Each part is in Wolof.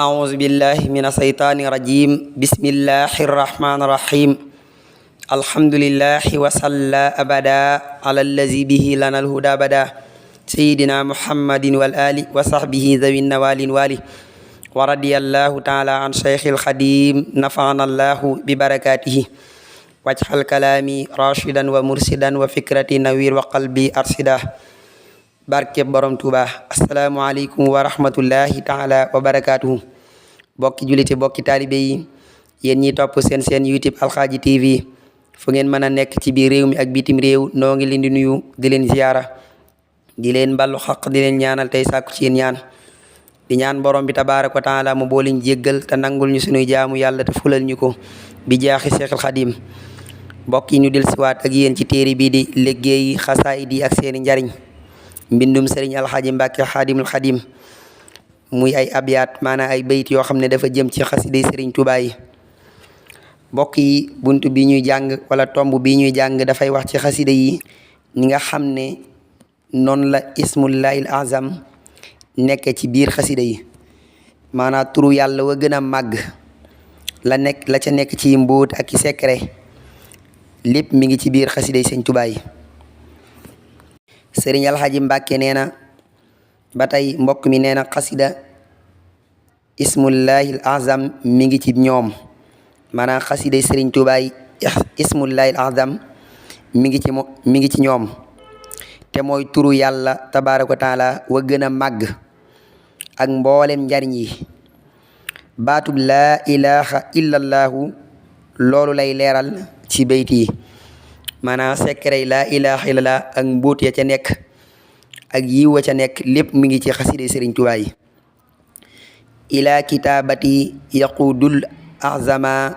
أعوذ بالله من الشيطان الرجيم بسم الله الرحمن الرحيم الحمد لله وصلى أبدا على الذي به لنا الهدى بدا سيدنا محمد والآل وصحبه ذوي النوال والي ورضي الله تعالى عن شيخ الخديم نفعنا الله ببركاته واجعل كلامي راشدا ومرشدا وفكرتي نوير وقلبي أرشدا barke borom Tuuba asalaamaaleykum wa rahmatullahi taala wa barakaatuhu bokki julite bokki taalibe yi yéen ñi topp seen YouTube Alxaaji TV fu ngeen mën a nekk ci biir réew mi ak bitim réew noo ngi leen di nuyu di leen ziyaara di leen ballu xaq di leen ñaanal tey sàkku ci yéen ñaan di ñaan borom bi tabaaraka wa taala mu booliñ jéggal te nangul ñu sunuy jaamu yàlla te fulal ñu ko bi jaaxi Seexul Xadim mbokk yi ñu del siwaat ak yéen ci téere bii di liggéey xasaayid yi ak seeni njariñ mbindum sëriñ alxaaji Mbàkke xaadimul xadim muy ay abyaat maanaam ay bayit yoo xam ne dafa jëm ci xasiday sëriñ Tuubaa yi mbokk yi bunt bi ñuy jàng wala tomb bi ñuy jàng dafay wax ci xasida yi ni nga xam ne noonu la ismullahil azam nekk ci biir xasida yi maanaam turu yàlla wa gën a màgg la ca nekk ci mbóot ak ci secret lépp mi ngi ci biir xasiday sëriñ Tuubaa yi sëriñ alxaaji Mbàkke nee na ba tey mbokk mi nee na xasida ismullahil azam mi ngi ci ñoom maanaam xasida sëriñ Tuubaa yi ismullahil azam mi ngi ci ñoom te mooy turu yàlla tabaaraka wa taala wa gën a màgg ak mboolem njariñ yi baatub laa ilaha illallahu loolu lay leeral ci bayt yi maanaam secret laa ilaha illallah ak mbóot ya ca nekk ak yiw wa ca nekk lépp mi ngi ci xaside sëriñ Tuubaa yi ila kitaabati yaqudul azama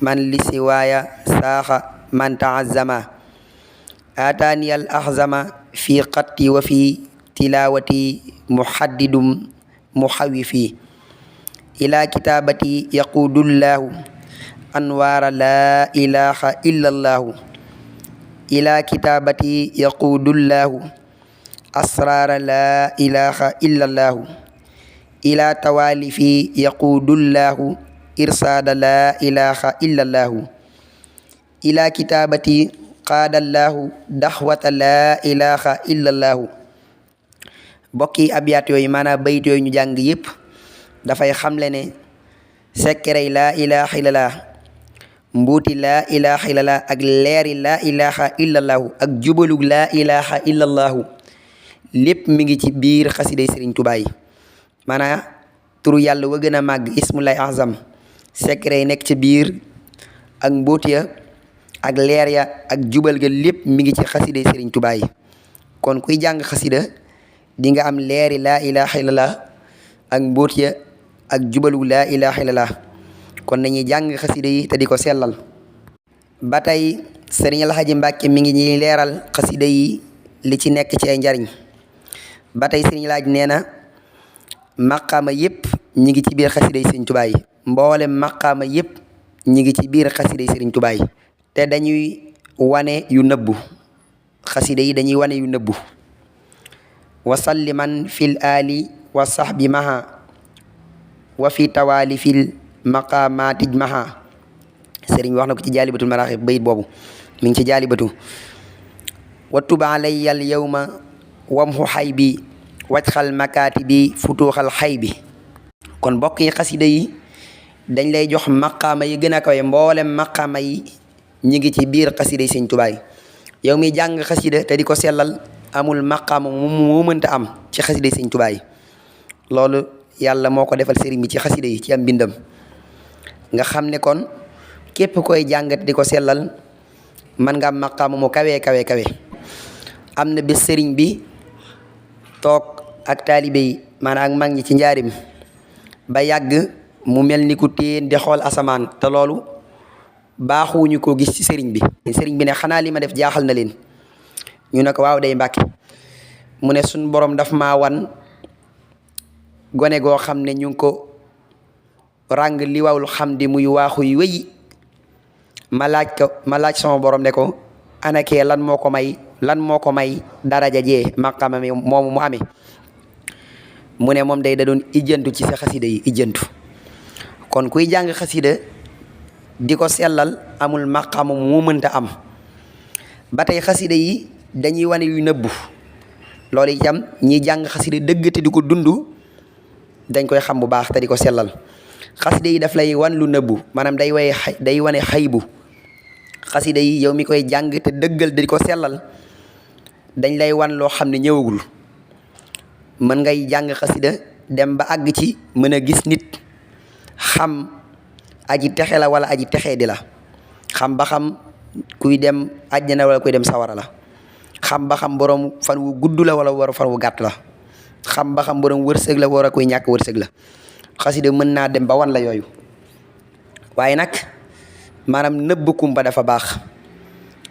man li siwaaya saaxa man taazama ataani al azama fi xatti wa fi tilawati muhaddidum muhawifi ila kitaabati yaqudullahu anwaara laa ilaha illallahu ila kitaabati yaquudullahu asraara laa ilaha illallahu ila tawaalifi yaquudullahu irsaada laa ilaha illallahu ila kitaabati qaadallahu daxwata laa ilaha illallahu bokki abyaat yooyu maanaam bayit yooyu ñu jàng yépp dafay xamle ne sekkerey laa ilaha illallah mbuuti laa ilaha illallah ak leeri laa ilaha illallahu ak jubalug laa ilaha illallahu lépp mi ngi ci biir xasiday sëriñ Tuubaa yi maanaam turu yàlla wa gën a màgg ismullahi azam secret yi nekk ci biir ak mbuut ya ak leer ya ak jubal ga lépp mi ngi ci xasiday sëriñ Tuubaa yi kon kuy jàng xasida di nga am leeri laa ilaha illallah ak mbuut ya ak jubalug laa ilaha illallah kon nañuy jàng xasida yi te di ko sellal ba tey sëriñ alxaaji Mbàkke mi ngi ñuy leeral xasida yi li ci nekk ci ay njariñ ba tey sëriñ laaj nee na maqaama yépp ñi ngi ci biir xasida yi sëriñ Tuubaa yi mboolem maqaama yépp ñi ngi ci biir xasida yi sëriñ Tuubaa yi te dañuy wane yu nëbbu xasida yi dañuy wane yu nëbbu wa salliman fil ali wa sahbi maha wa fi tawaali fil maqaamaatij maha sëriñ wax na ko ci jaalibatul maraaxib bayit boobu mi ngi ci jaalibatu wa tub alayya al yawma wamhu xay bi wajxal makaati bi futuuxal xay bi kon mbokk yi xasida yi dañ lay jox maqaama yi gën a kawe mboolem maqaama yi ñi ngi ci biir xasida yi sëriñ Tuubaa yi yow mi jàng xasida te di ko sellal amul maqaama mu mënta am ci xasida yi sëriñ Tuubaa yi loolu yàlla moo ko defal sëriñ bi ci xasida yi ci am bindam nga xam ne kon képp koy jàngat di ko sellal man nga am maqaama mu kawe am na bés sëriñ bi toog ak taalibe yi maanaam ak mag ñi ci njaarim ba yàgg mu mel ni ku téen di xool asamaan te loolu baaxuñu ko gis ci sëriñ bi ne xanaa li ma def jaaxal na leen ñu ne ko waaw day Mbàkke mu ne suñ borom daf maa wan gone goo xam ne ñu ngi ko ràng li wawul xam di muy waaxu yu wéyi ma laaj sama borom ne ko anakee lan moo ko may daraja jee maqama mi moomu mu amee mu ne moom day da doon ijjantu ci sa xasida yi ijjantu. kon kuy jàng xasida di ko sellal amul maqaama mu mënta am. ba tey xasida yi dañuy wane yu nëbbu loolu itam ñiy jàng xasida dëgg te di ko dund dañ koy xam bu baax te di ko sellal. xasida yi daf lay wan lu nëbbu maanaam day wane xaybu. xasida yi yow mi koy jàng te dëggal di ko sellal dañ lay wan loo xam ne ñëwagul. mën ngay jàng xasida dem ba àgg ci mën a gis nit xam aji texe la wala aji texee di la, xam ba xam kuy dem àjjana wala kuy dem sawara la, xam ba xam borom fan wu gudd la wala war fan wu gàtt la, xam ba xam borom wërsëg la wala kuy ñàkk wërsëg la. xasida mën naa dem ba wan la yooyu. waaye nag maanaam nëbb kumpa dafa baax.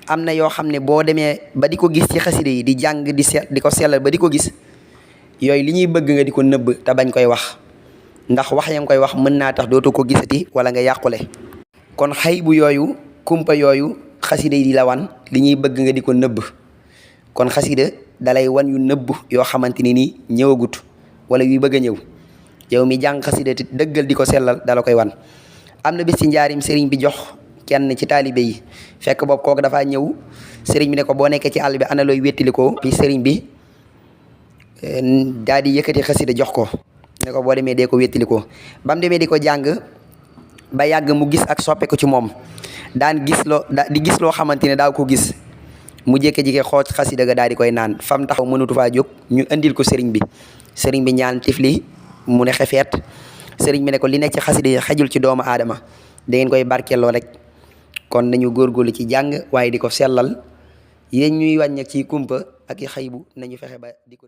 am na yoo xam ne boo demee ba di ko gis ci xasida yi di jàng di ko sellal ba di ko gis yooyu li ñuy bëgg nga di ko nëbb te bañ koy wax, ndax wax ya nga koy wax mën naa tax dootu ko gisati wala nga yàqule. kon xay bu yooyu kumpa yooyu xasida yi di la wan li ñuy bëgg nga di ko nëbb. kon xasida dalay wan yu nëbb yoo xamante ni nii ñëwagut wala yuy bëgg a ñëw. yow mi jàng xasida te dëggal di ko sellal dala koy wan. am na bis ci njaarim sëriñ bi jox kenn ci taalibe yi fekk boobu kooku dafaa ñëw sëriñ bi ne ko boo nekkee ci àll bi ana looy wéttali ko bi sëriñ bi daal di yëkkati xasida jox ko ne ko boo demee dee ko wéttali ko. ba mu demee di ko jàng ba yàgg mu gis ak soppe ko ci moom daan gis di gis loo xamante ne daaw ko gis mu jékki-jékki xooj xasida ga daal di koy naan fam taxaw mënatu faa jóg ñu indil ko sëriñ bi ñaan tifli mu ne xefeet. sëriñ bi ne ko li nekk ci xasida yi xajul ci doomu aadama da ngeen koy barkeeloo rek. kon nañu góorgóorlu ci jàng waaye di ko sellal yéen ñuy wàññeek ci kumpa ak i xaybu nañu fexe ba di ko